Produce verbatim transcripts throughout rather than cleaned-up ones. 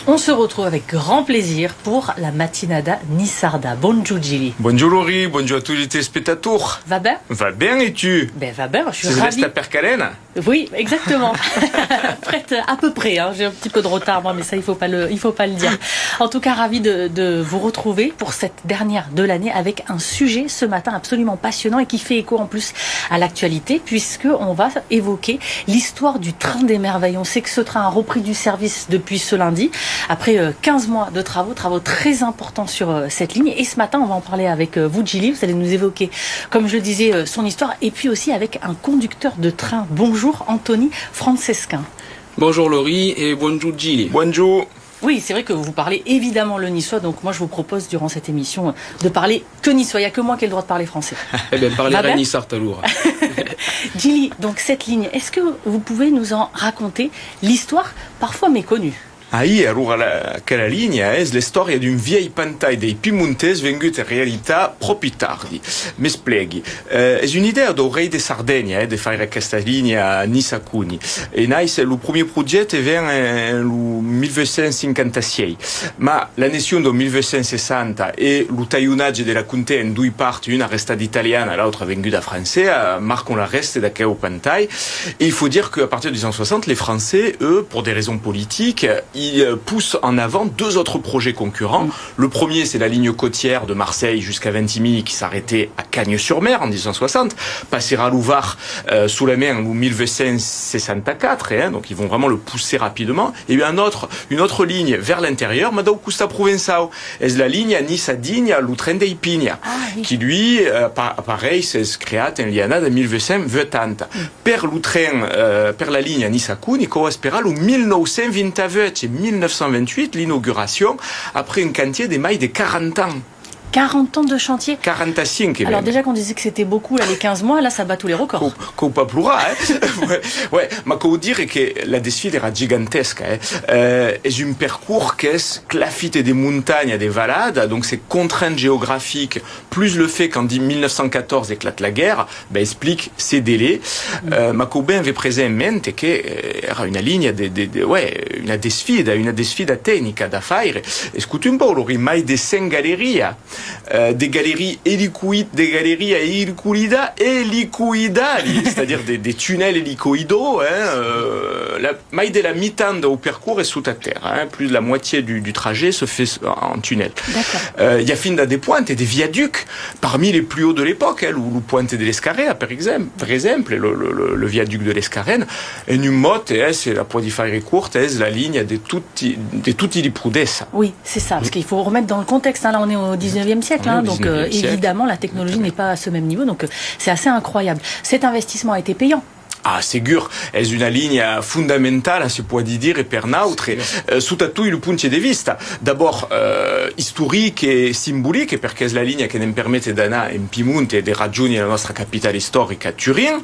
On se retrouve avec grand plaisir pour la matinada niçarda. Bonjour Gilly. Bonjour Laurie, bonjour à tous les téléspectateurs. Va ben ? Va ben, et tu ? Ben va ben, je suis ravie. Ses resta per Carena ? Oui, exactement. Prête à peu près, hein. J'ai un petit peu de retard, moi, mais ça, il faut pas le, il faut pas le dire. En tout cas, ravie de, de vous retrouver pour cette dernière de l'année avec un sujet ce matin absolument passionnant et qui fait écho en plus à l'actualité, puisque on va évoquer l'histoire du train des merveilles. On sait que ce train a repris du service depuis ce lundi, après, euh, quinze mois de travaux, travaux très importants sur, euh, cette ligne. Et ce matin, on va en parler avec, euh, vous, Gilly. Vous allez nous évoquer, comme je le disais, euh, son histoire, et puis aussi avec un conducteur de train. Bonjour, Anthony Francesquin. Bonjour Laurie et bonjour Gilly. Bonjour. Oui, c'est vrai que vous parlez évidemment le niçois, donc moi je vous propose durant cette émission, euh, de parler que niçois. Il n'y a que moi qui ai le droit de parler français. Eh ben, parle niçard alors. Gilly, donc cette ligne, est-ce que vous pouvez nous en raconter l'histoire, parfois méconnue ? Ahí, alors, la, aquela linha es l'istòria d'un vièlh pantai dei Piemontés vengut en realitat pròpi tardi. M'esplegui. Eh, es una idèa dau rei de Sardenha, eh, de faire aquesta linha Niça-Cuni. E naisse, lo premier projècte ven en lo mil vuech cents cinquanta-sièis. Ma l'annexion dau mil vuech cents seissanta e lo talhonatge de la Comté en doi parts, una resta d'italiana, l'autra venguda francesa, marcon l'arrèste d'aqueu pantai. Et il faut dire qu'à partir des années soixante, les Français, eux, pour des raisons politiques, ils, euh, poussent en avant deux autres projets concurrents. Le premier, c'est la ligne côtière de Marseille jusqu'à Vintimille qui s'arrêtait à Cagnes-sur-Mer en mille neuf cent soixante, passera lo Var, euh, solament en mille neuf cent soixante-quatre, hein, donc ils vont vraiment le pousser rapidement. Et un autre, une autre ligne vers l'intérieur, ma dau costat provençau, es la linha Niça-Dinha, lo tren dei Pinha, qui lui, euh, pa-, pareil, s'es creat en l'annada mil vuech cents vuechanta. Per lo tren, eh, per la linha Niça-Cuni, cau esperar lo mil nòu cents vint-e-vuech e mil nòu cents vint-e-uech l'inauguracion, après un cantièr de mai de quaranta ans. Quarante ans de chantier. Quaranta-cinc, e mème. Alors déjà qu'on disait que c'était beaucoup, là, les quinze mois, là, ça bat tous les records. Cau, cau pas plorar, eh ? Ouais, ouais, ma cau dire que la desfida èra gigantesca, eh. Eh, es un percors qu'es clafit de montanha, de valada, donc ces contraintes géographiques, plus le fait qu'en mille neuf cent quatorze eclate la guerra, ben, explique ces délais. Euh, ma cau ben aver present en mente que, euh, èra una linha de, de, de, ouais, una desfida, una desfida tecnica da faire. Escota un pauc, Laurie, mai de cent galerias, euh, de galerias elicoï-, de galerias elicoïdas, elicoïdali, c'est-à-dire des, des tunnels hélicoïdaux, hein, euh, la, mai de la mitan dau percors es sota tèrra, hein, plus de la moitié du, du trajet se fait en tunnel. D'accord. Euh, i a finda de pontes, de viaducs, parmi les plus hauts de l'époque, hein, lo, lo ponte de l'Escarèa, per exemple, per exemple, le, le, le, le viaduc de l'Escarène, en un mot, eh, se la pòdi faire corta, es la linha de toti, de toti li prodessa. Oui, c'est ça, parce qu'il faut remettre dans le contexte, hein, là on est au dix-neuvième siècle, hein, donc, euh, évidemment la technologie n'est pas à ce même niveau, donc, euh, c'est assez incroyable. Cet investissement a été payant. Ah, segur, es una linha fondamentala, se pòdi dire, per nautre, eh, sota toi lo ponche de vista. D'abòrd, eh, istoric e simbolic, perque es la linha que ne'n permete d'anar en Piemont e de rajónher la nòstra capitala istorica, Turin.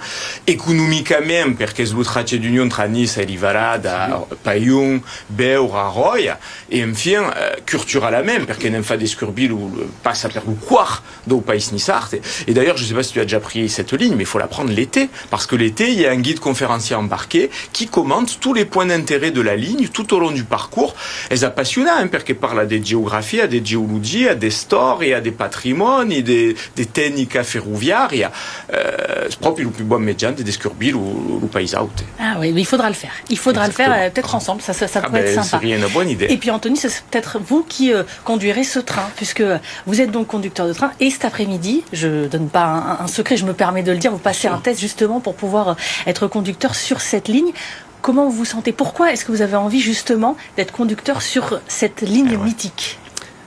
Economicament, perque es lo trache d'union tra Niça e li valada, Paion, Beura, Ròia, e enfin, eh, culturalament, perque ne'n fa descurbir lo, lo, passa per lo còr dau país niçard. Et d'ailleurs, je sais pas si tu as déjà pris cette ligne, mais il faut la prendre l'été, parce que l'été, il y a un guide conférencier embarqué qui commente tous les points d'intérêt de la ligne tout au long du parcours. Es apassionant, hein, perque parla de geografia, de geologia, d'istòria, de patrimòni, de, de tecnica ferroviària. Euh, es pròpi lo plus bon mejan de descurbir lo, lo, lo país aute. Ah oui, mais il faudra le faire. Il faudra le faire, euh, peut-être ensemble, ça, ça, ça pourrait être sympa. Ah ben, seria una bona idèa. Et puis Anthony, c'est peut-être vous qui, euh, conduirez ce train, puisque vous êtes donc conducteur de train, et cet après-midi, je donne pas un, un secret, je me permets de le dire, vous passez un test justement pour pouvoir, euh, être conducteur sur cette ligne. Comment vous vous sentez ? Pourquoi est-ce que vous avez envie justement d'être conducteur sur cette ligne mythique ?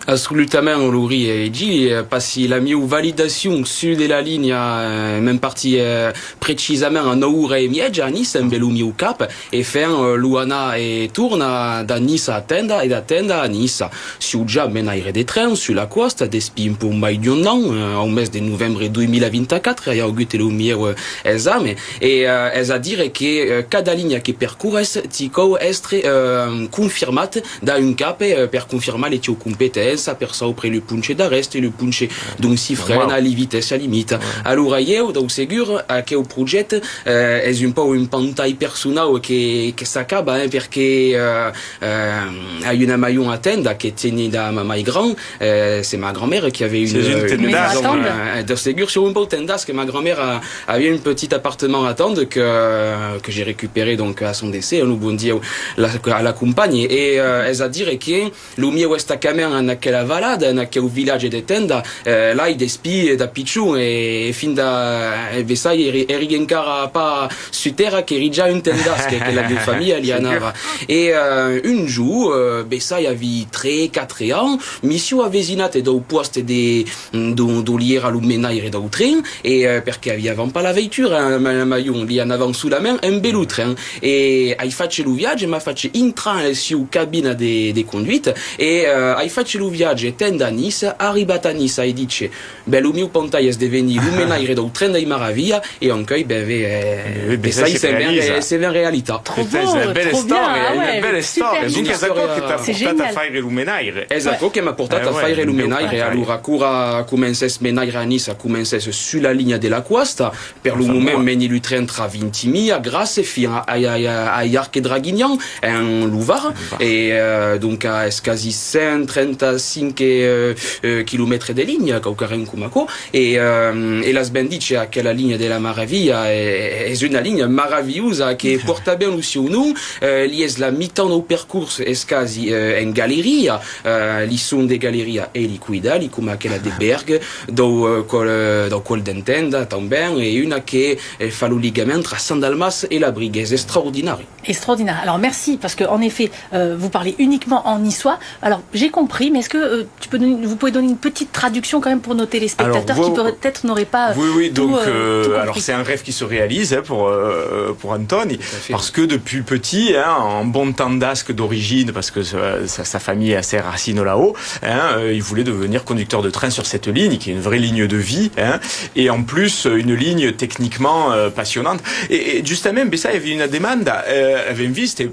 Absolutament, Laurie e Gilles, eh, passi la mieu validacion sus de la linha, eh, me'n parti, eh, precisament a nòu oras e mieja a Niça, embe lo mieu cap, e fèm, eh, lo anar e torna da Niça a Tenda e da Tenda a Niça. Siáu ja menaire de tren sus la còsta despí un pauc mai d'un an, eh, au mes de novembre dos mila vint-e-quatre, ai augut lo mieu, eh, exame, e, eh, es a dire que, eh, cada linha que percores ti cau èstre, eh, confirmat da un cap, eh, per confirmar le tieu competéncer. s'aperçau pr'es lo ponche d'arrèst e lo ponche, donc, si frena, li vitessa limita. Alora ieu, dau segur, aqueu projècte, eh, es un pauc un pantai personau que, que s'acaba, eh, perque, eh, eh, ai una maion a Tenda que teni da ma mai grand, eh, c'est ma grand-mère qui avait une, une maison, eh, dau segur, siáu un pauc tendasque, ma grand-mère a, avait un petit appartement à Tende que, que j'ai récupéré donc à son décès, un bon dia la, a l'acompanhi. E, eh, es a dire que lo mieu estacament en aquela valada, en aqueu vilatge de Tenda, eh, l'ai despí da pichon e, e fin da, e bessai èri, èri encara pas sus tèrra qu'èri ja un tendasque, que la mieu familha li anava. E, eh, un jorn, eh, bessai avi tres, quatre ans, mi siáu avesinat dau pòste de, dont, dont li èra lo menaire dau tren, e, eh, perque aviavam pas la veitura, eh, ma, maion, li anavam solament embé lo tren. E ai fach lo viatge, m'a fach intrar en la sieu cabina de, de conduita, e, eh, ai fach lo viatge Tenda Niça, arribat a Niça, ai dich, ben, lo mieu pantai es de venir lo menaire dau tren dei maravilha, e ancuei, ben, ve, eh, ben, ça, c'est réalisé. C'est bien realitat. Trop beau, trop bien, ah ouais, super. Donc, es aquò que t'a portat a faire lo menaire. Es aquò que m'a portat a faire lo menaire. Alora, quora comencès menaire a Niça, comencès sus la linha de la còsta. Per lo moment, meni lo tren tra Vintimilla, Grasse, fin a, a, a, a, ai Arc e Draguinhan, en lo Var, e, eh, donc, es quasi cent trenta-cinc, eh, eh, quilomètres de linha, quauquarren coma aquò, e, eh, e l'as ben dich, aquela linha de la maravilha, eh, es una linha maravilhosa que pòrta ben lo sieu nom, eh, li es la mitan dau percors, es quasi, eh, en galeria, eh, li son de galeria elicoidali, coma aquela de Bergue, dau, eh, còl, eh, dau còl d'en Tenda, tanben, e una que, eh, fa lo ligament tra Sant Dalmàs e la Briga. Es extraordinari. Extraordinaire. Alors merci, parce que en effet, euh, vous parlez uniquement en niçois. Alors j'ai compris, mais est-ce que, euh, tu peux donner, vous pouvez donner une petite traduction quand même pour nos téléspectateurs qui peut-être n'auraient pas, euh, tout, euh, tout compris. Alors, c'est un rêve qui se réalise, hein, pour, euh, pour Antoni, parce que depuis petit, hein, un bon tendasque d'origine, parce que sa, sa, sa famille a ses racines là-haut, hein, euh, il voulait devenir conducteur de train sur cette ligne, qui est une vraie ligne de vie, hein, et en plus, euh, une ligne techniquement, euh, passionnante. E, e justament, bessai, avi una demanda, eh, avèm vist, e,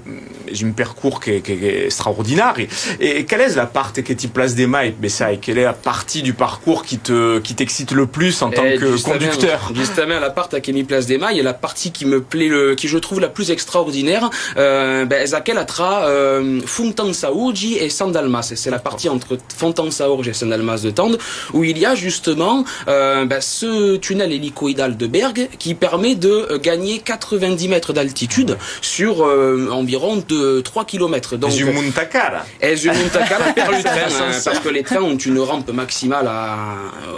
es un percors que, que, que extraordinari. E, e qual es la part que ti plas de mai, bessai? Quelle est la partie du parcours qui te, qui t'excite le plus en tant que conducteur? Eh, justament, justament, la part que mi plas de mai, e la partie qui me plaît le, qui je trouve la plus extraordinaire, eh, ben, es aquela tra, eh, Fontansaorgi e Sant Dalmàs. C'est la partie entre Fontansaorgi e Sant Dalmàs de Tende, où il y a justement, euh, ben, ce tunnel hélicoïdal de Bergue qui permet de, euh, gagner quatre-vingt-dix mètres d'altitude sur, euh, environ de trois kilomètres. Donc, es un montacara. Es un montacara per lo tren, hein, parce que les trains ont une rampe maximale à,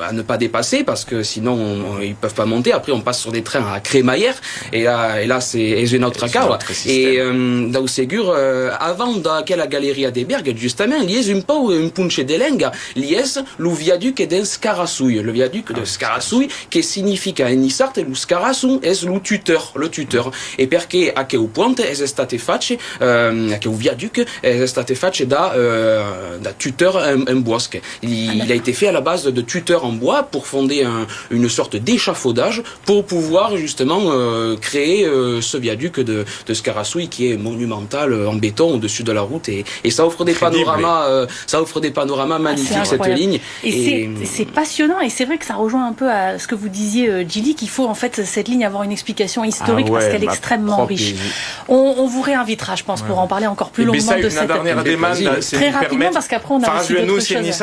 à ne pas dépasser, parce que sinon, on, ils peuvent pas monter. Après, on passe sur des trains à crémaillère, et là, et là, c'est, es un autre cau. E, euh, dau segur, euh, avant d'aquela galeria de Bergue, justament, li es un pauc un ponche de lenga, li es lo viaduc d'en Scarassoi, lo viaduc de Scarassoi, que significa en niçard lo scarasson es lo tutor, lo tutor. E perque aqueu pont es estat fach, euh, aqueu viaduc es estat fach da, euh, da tutor en, en bòsc. Il, il a été fait à la base de tutor en bois pour fonder un, une sorte d'échafaudage pour pouvoir justement, euh, créer, euh, ce viaduc de, de Scarassoi qui est monumental, euh, en béton au-dessus de la route et, et ça offre des panoramas, euh, ça offre des panoramas magnifiques, cette ligne. Et c'est, c'est passionnant et c'est vrai que ça rejoint un peu à ce que vous disiez, euh, Gilly, qu'il faut en fait cette ligne avoir une explication historique parce qu'elle est extrêmement riche. On, on vous réinvitera, je pense, pour en parler encore plus longuement de cette... Très rapidement, parce qu'après on a aussi d'autres choses.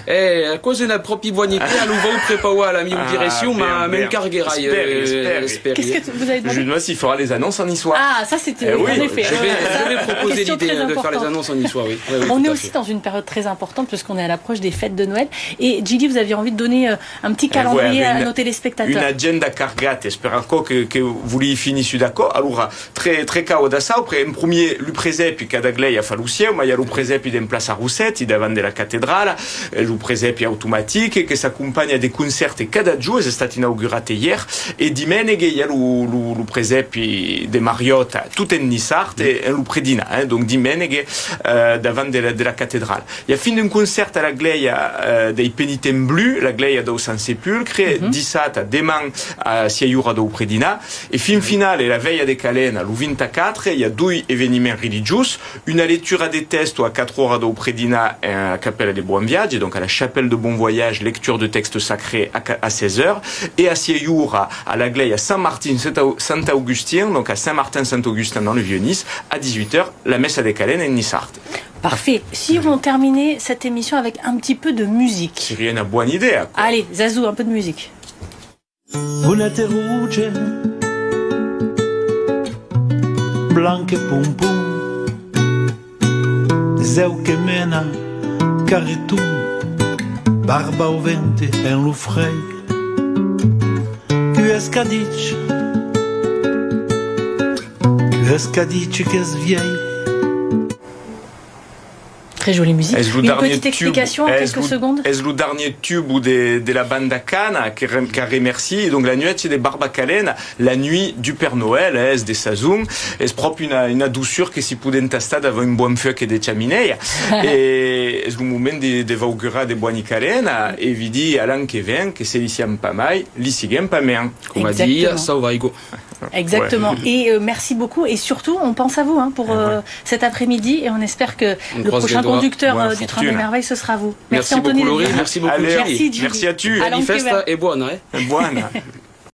Eh, aquò's una pròpi bonitat, lo vau prepauar a la mieu direccion, ma me'n carguerai, euh, espèri. Qu'est-ce que vous avez demandé ? Je me demande s'il fera les annonces en niçois. Ah, ça c'était, en effet, je vais, je vais proposer l'idée de faire les annonces en niçois, oui. Oui, oui, tout à fait. On est aussi dans une période très importante puisqu'on est à l'approche des fêtes de Noël. Et Gilly, vous aviez envie de donner, euh, un petit calendrier à nos téléspectateurs. Une agenda cargada, es per aquò que, que volii finir sus d'aquò. Alora, Tres, tres cauas da saupre. En promier, lo presèpi, cada glèia fa lo sieu, ma i a lo presèpi d'en plaça Rossetti, davant de la catedrala, eh, lo presèpi automatic, que s'acompanha de concèrtes cada jorn, es estat inaugurat ièr, e dimènegue i a lo, lo, lo presèpi de Mariòta, tot en niçard, e en lo predinar, eh, donc dimènegue, eh, davant de la, de la catedrala. I a fin d'un concèrt a la glèia, eh, dei Penitents Bleus, la glèia dau Sant Sepulcre, dissabta, deman a sièis oras dau predinar, e fin finala, la velha de Calena, lo vint-e-quatre, i a doi eveniments religiós, una lectura de tèxto a quatre oras dau predinar en a la capèla de Bon Viatge, donc à la chapelle de Bon Voyage, lecture de textes sacrés à, à seize heures, e a sièis oras a la glèisa Sant Martin, Sant Au-, Sant Augustin, donc à Saint-Martin-Saint-Augustin dans le Vieux-Nice, à dix-huit heures, la messa de Calena en Niçard. Parfait. Si on terminait cette émission avec un petit peu de musique. Seriá una bòna idèa, quoi. Allez, Zazou, un peu de musique. Boneta roja, blanca pum pum, zèu que mena, carreton, barba au vente en lo frei. Qui es qu'a dich? Qui es qu'a dich qu'es viei? Très jolie musique. Une petite explication en quelques secondes. Es lo darnièr tubo de, de la banda Cana, que rem-, que remerci. Donc, la nuèch de Barba Calena, la nuit du Père Noël, eh, es de sason. Es pròpi una, una doçur que s'i podèm tastar davant un bon fuec de chaminèia. E es lo moment de, de vaugurar de bòni calena e vi dir a l'an que ven, que se li siam pas mai, li siguem pas mens. Coma didia Sauvaigo. Exactement. Et, euh, merci beaucoup. Et surtout, on pense à vous, hein, pour, euh, cet après-midi. Et on espère que le prochain conducteur, euh, du Train des Merveilles, ce sera vous. Merci, Anthony. Merci beaucoup, Laurie. Merci beaucoup, Julie. Merci à tu. Bèla fèsta e bòna, eh? Bòna.